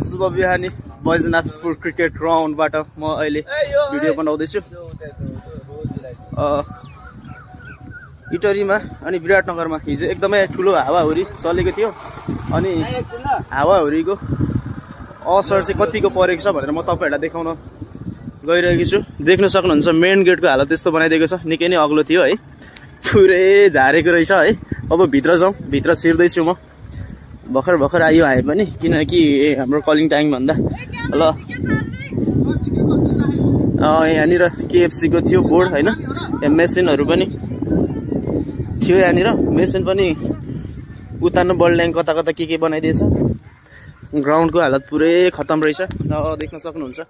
शुभ बिहानी बैजनाथपुर क्रिकेट ग्राउन्डबाट म अहिले भिडियो बनाउँदैछु। इटरीमा अनि विराटनगरमा हिजो एकदमै ठुलो हावाहुरी चलेको थियो अनि हावाहुरीको असर चाहिँ कतिको परेको छ भनेर म तपाईहरुलाई देखाउन गइरहेको छु। देख्न सक्नुहुन्छ मेन गेटको हालत त्यस्तो बनाइदिएको छ, निकै नै अग्लो थियो है, पुरै झारेको रहेछ है। अब भित्र जाउँ, भित्र छिर्दैछु म। भर्खर आयो आए पनि, किनकि हाम्रो कलिङ टाइम भन्दा ल यहाँनिर केएफसी को थियो बोर्ड हैन, मेसिनहरु पनि थियो यहाँनिर, मेसिन पनि उतार्नु बल्ड्याङ कता कता के बनाइदिएछ। ग्राउन्डको हालत पुरै खतम रहेछ, देख्न सक्नुहुन्छ।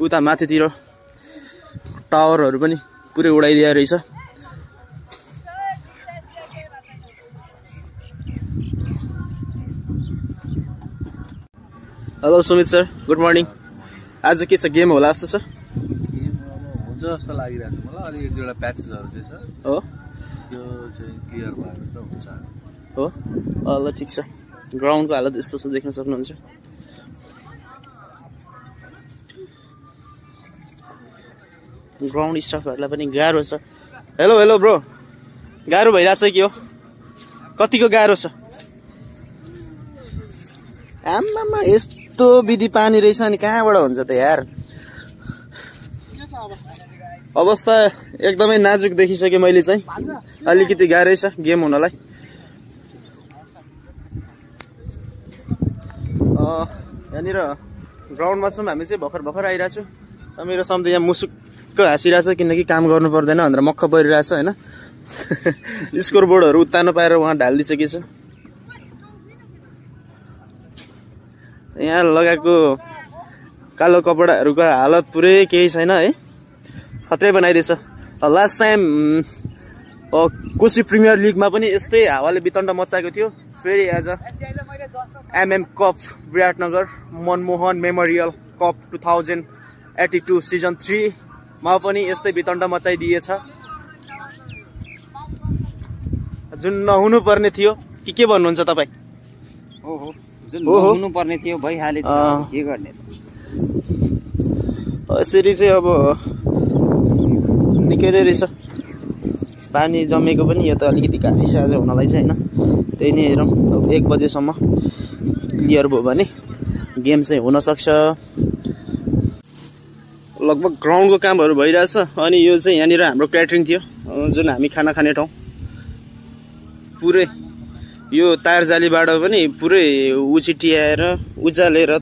उता माथितिर टावरहरु पनि पुरै उडाइदिया रहेछ। Hello Sumit sir, good morning. आज के छ, गेम होला जस्तो छ? गेम हुन्छ जस्तो लागिरहेछ मलाई। अलि एक दुईवटा प्याचेसहरु चाहिँ छ हो, त्यो चाहिँ क्लियर भयो त हुन्छ हो। ल ठिक छ। ग्राउन्डको हालत यस्तो छ, देख्न सक्नुहुन्छ। ग्राउन्ड स्टाफहरुलाई पनि गाह्रो छ। हेलो हेलो ब्रो, गाह्रो भइराछ कि हो? कतिको गाह्रो छ? आम्मामा यस्तो विधि पानी रहेछ अनि कहाँबाट हुन्छ त यार? अवस्था एकदमै नाजुक देखिसके मैले चाहिँ, अलिकति गाह्रै छ गेम हुनलाई। यहाँनिर ग्राउन्डमा छौँ हामी चाहिँ, भर्खर आइरहेको छु। मेरो सम्झे यहाँ मुसुक्क हाँसिरहेछ, किनकि काम गर्नु पर्दैन भनेर मक्ख परिरहेछ होइन। स्कोर बोर्डहरू उत्तानो पाएर उहाँ ढालिदिइसकेछ। यहाँ लगाएको कालो कपडाहरूको हालत पुरै केही छैन है, खत्रै बनाइदिएछ। लास्ट टाइम कोशी प्रिमियर लिगमा पनि यस्तै हावाले वितण्ड मचाएको थियो। फेरि as MM cup Biratnagar Manmohan memorial cup 2082 season 3 मा पनि यस्तै वितण्ड मचाइदिएछ, जुन नहुनु पर्ने थियो। के भन्नुहुन्छ तपाईँ? ओहो, जुन नहुनु पर्ने थियो भइहालेछ, के गर्ने? यसरी चाहिँ अब निकै नै रहेछ पानी जमेको पनि। यो त अलिकति गाह्रै छ आज हुनलाई चाहिँ होइन। त्यही नै हेरौँ, अब 1 बजेसम्म क्लियर भयो भने गेम चाहिँ हुन सक्छ। लगभग ग्राउन्डको कामहरू भइरहेछ। अनि यो चाहिँ यहाँनिर हाम्रो क्याटरिङ थियो, जुन हामी खाना खाने ठाउँ। पुरै यो तार जालीबाट पनि पुरै उछिटियाएर उचालेर